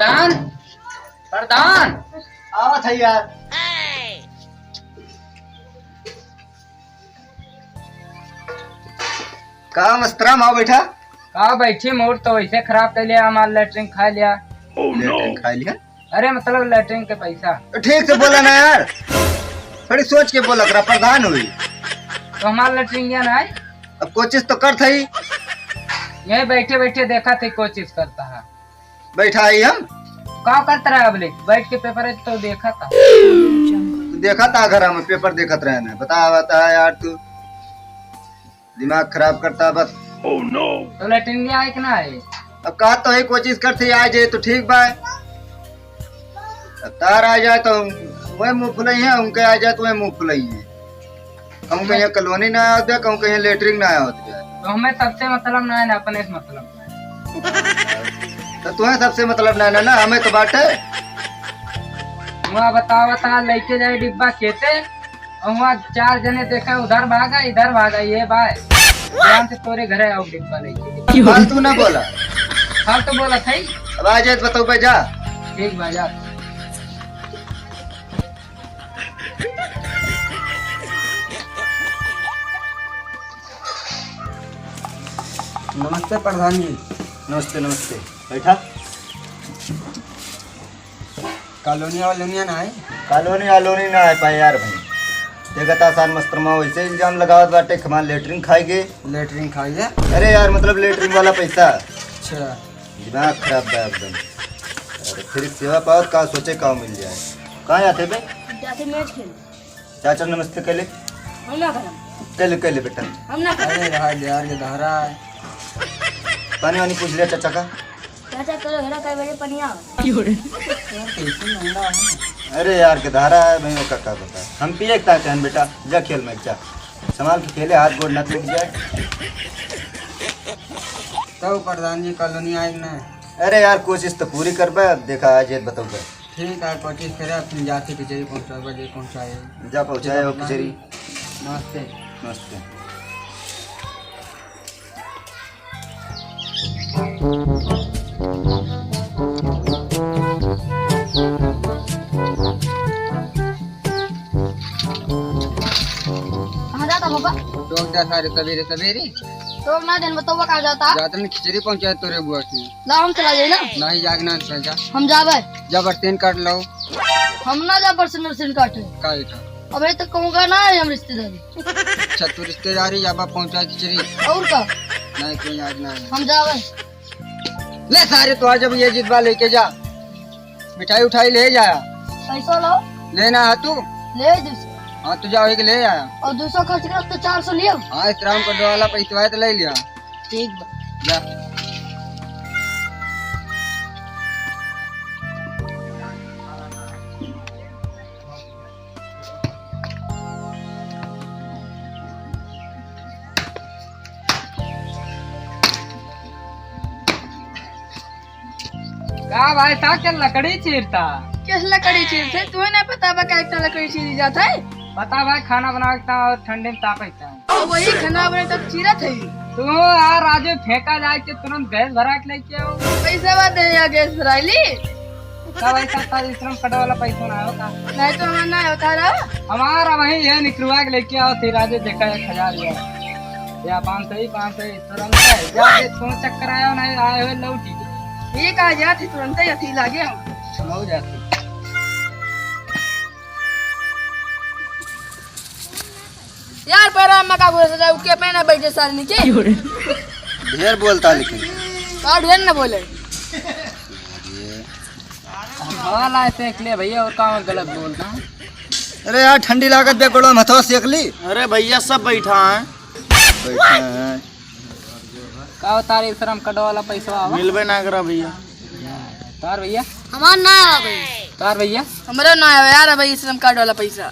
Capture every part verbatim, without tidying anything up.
प्रधान, प्रधान। आवत है यार। का मस्तराम, आओ बैठा। का बैठी, मूड तो वैसे खराब कर लिया, हमार लेटरिन खा लिया। लेटरिन खा लिया? अरे मतलब लेटरिन के पैसा। तो ठीक से बोला ना यार, थोड़ी सोच के बोला करा, प्रधान हुई। तो हमार लेटरिन गया ना है। अब कोशिश तो कर थई। यहीं बैठे बैठे देखा थी कोशिश करता है। बैठा ही हम। का करत रहा अबले? बैठ के पेपर है तो देखा था। तू देखा था घर में पेपर देखत रहे ना। बता, बता यार तू। दिमाग खराब करता बस। तो लेटरिन आए कि ना आए? अब का तो ही कोशिश करते आ जाए तो ठीक बा। अब तार आ जाए तो वह मुंह फुलाई है, उनके आ जाए तो वह मुंह फुलाई है। कहूँ कहीं कॉलोनी ना आवत बा, कहूँ कहीं लेटरिन ना आवत बा। तो हमें सबसे मतलब ना है ना, अपने से मतलब ना है। तो तुम्हें सबसे मतलब ना है ना, हमें तो बाटे। वहाँ बतावा था लेके जाए डिब्बा खेते, और वहाँ चार जने देखे, उधर भागा, इधर भागा, ये बाय। ध्यान से तोरे घरे आओ डिब्बा लेके। फालतू ना बोला। फालतू बोला सही। अब आ जाए तो बताओ भाई, जा। ठीक भाई, जा। नमस्ते प्रधान जी। नमस्ते, नमस्ते। बैठा। कॉलोनी वॉलोनी ना है? कॉलोनी वॉलोनी ना है पाए यार भाई। देखा था सार मस्तरमा वैसे इल्जाम लगावत बाटे कि हमार लेटरिन खाई गए। लेटरिन खाई गए? अरे यार, मतलब लेटरिन वाला पैसा। अच्छा। दिमाग खराब बा एकदम। अरे फिर सेवा पावत का सोचे का मिल जाए। कहाँ जाते बे? जाते मैच खेल। चाचा नमस्ते कहले। हम ना करम। कहले, कहले बेटा। हम ना करम। अरे रहा यार, ये धारा है। पानी वानी पूछ लिया चाचा का। चाचा कल घरा कई बजे पनिया? यार, कैसे लंगड़ा है? अरे यार, गधारा है भाई, ओका का बता। हम पिए का कहन बेटा, जा खेल में जा। संभाल के खेले, हाथ गोड़ ना टूट जाए। तब प्रधान जी कॉलोनी आए ना? अरे यार, कोशिश तो पूरी करबे, अब देखा आज ये बताऊबे। ठीक है, कोशिश करे, अपन जाते के जाई पहुँचाबे, जे पहुँचाए। जा पहुँचाए हो कचहरी। नमस्ते। नमस्ते। कहाँ जाता बाबा? टोक जा सारे सवेरे सवेरे। तो ना दिन बताओ कहाँ जाता? जाता नहीं, खिचड़ी पहुँचाए तोरे बुआ की। ला हम चला जाए ना। नहीं, जाग ना चल जा। हम जाबे। जा बर्तन काट लो। हम ना जा बर्तन वर्तन काटे। का बेटा? अबे तो कहूँगा ना है हम रिश्तेदारी। अच्छा, तू रिश्तेदारी या बाप पहुँचा खिचड़ी? और का? नहीं, कोई आज ना है। हम जावे। ले सारे, तो जब ये जितवा लेके जा, मिठाई उठाई ले जा। पैसा लो। लेना है तू? ले दो सौ। हाँ, तू जाओ, एक ले आया। और दो सौ खर्च कर तो चार सौ लियो। हाँ, इस राम का डोला पैसा है तो ले लिया। ठीक बा। जा। का भाई साहब, के लकड़ी चीरता? किस लकड़ी चीरते? तुम्हें ना पता बा का इतना लकड़ी चीरी जाता है? पता भाई, खाना बनावे के और ठंडी में ताप है। तो वही खाना बने तब चीरत है। तू यार राजू फेंका जाए के तुरंत गैस भरा के लेके आओ। पैसा बात है या गैस भराई ली? का भाई साहब, तार श्रम कार्ड वाला पैसा ना होता? नहीं तो हमारा ना होता रहा। हमारा वही है, निकलवा के लेके आओ थे राजू, देखा एक हजार या, या पाँच सौ ही, पाँच सौ ही तुरंत है। जाके कौन चक्कर आया, नहीं आए हुए लौटी के। ये कहा जात है तुरंत ही अथी लागे हम। हम हो जाते। यार, पैरा अम्मा का बोले सजा, उठ के पहना बैठे सारनी के। ढेर बोलता लेकिन। का ढेर ना बोले। हवा लाए फेंक ले भैया, और का गलत बोलता है? अरे यार, ठंडी लागत बे, गोड़वा में हथवा सेक ली। अरे भैया, सब बैठा है। बैठा है। का तार श्रम कार्ड वाला पैसा आवा? मिलबे ना करा भैया। तार भैया? हमार ना आवा भाई। तार भैया? हमरो ना आवा यार भाई, श्रम कार्ड वाला पैसा।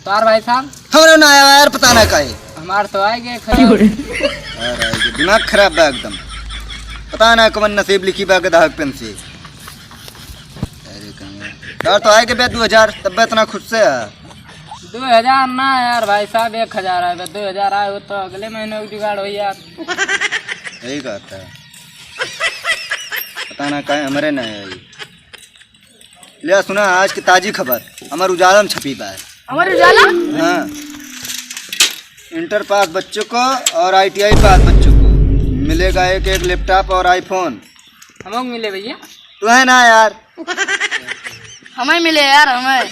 तार भाई साहब? हमरो ना आवा यार, पता ना काहे। हमार तो आए गए खराब। यार आए गए, दिमाग खराब बा एकदम। पता ना कौन नसीब लिखी बा गधा पेन से। अरे कहाँ? तार तो आए गए बे दो हजार, तब बे इतना खुश से है। दो हजार ना यार भाई साहब, एक हजार आए बे, दो हजार आए हो तो अगले महीने को जुगाड़ हो यार। यही कहता है। पता ना काहे हमरे ना आई। ले सुना आज की ताजी खबर, अमर उजाला में छपी बा। अमर उजाला? हाँ, इंटर पास बच्चों को और आईटीआई पास बच्चों को मिलेगा एक एक लैपटॉप और आईफोन। हमको मिले भैया। तू है ना यार। हमें मिले यार, हमें।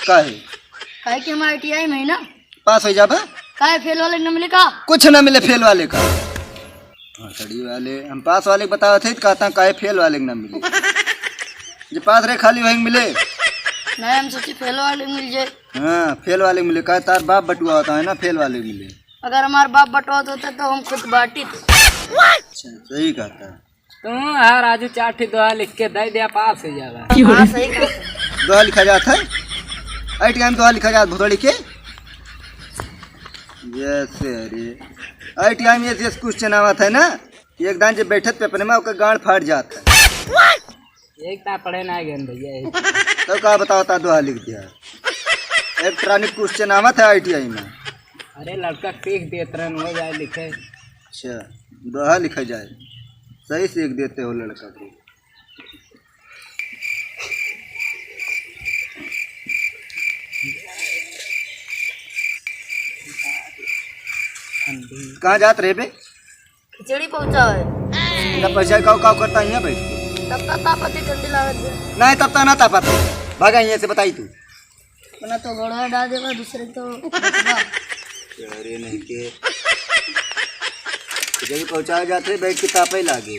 काहे? काहे कि हम आईटीआई में ही ना। पास हो जाबा। काहे फेल वाले के ना मिले का? कुछ ना मिले फेल वाले का। भोसड़ी वाले, हम पास वाले के बतावत है तो कहता काहे फेल वाले के ना मिले। जे पास रहे खाली वही मिले। नहीं, हम सोचे फेल वाले के मिल जाए। हाँ, फेल वाले के मिले, काहे तार बाप बटुआ होता है ना, फेल वाले के मिले। अगर हमार बाप बटुआ होता तो हम खुद बाटी थे। अच्छा, सही कहता है। तू हर आजू चार ठे दोहा लिख के दे दिया, पास हो जाला। हाँ, सही कहा। दोहा लिखा जात है? आई टाइम दोहा लिखा जात भोसड़ी के? जैसे अरे, आई टाइम ये जैसे क्वेश्चन आवत है ना, एक दान जे बैठत पेपर में ओकर गांड फाट जात है। एक ता पढ़े ना गए भैया, एक। तो का बताओ ता दोहा लिख दिया। इलेक्ट्रॉनिक क्वेश्चन आवत है आईटीआई में। अरे लड़का सीख देत रहन हो जाए लिखे। अच्छा, दोहा लिखा जाए, सही सीख देते हो लड़का को। कहाँ जात रहे बे? खिचड़ी पहुँचा है। तब पैसा काव काव करता है यहाँ बैठ के? तब तक तापत है, ठंडी लागत है। नहीं, तब तक ना तापत। भागा यहाँ से, बताई तू। अपना तो गोड़वा डाल देगा, दूसरे तो बचबा। अरे नहीं के। खिचड़ी पहुँचाए जाते, बैठ के तापे लागे।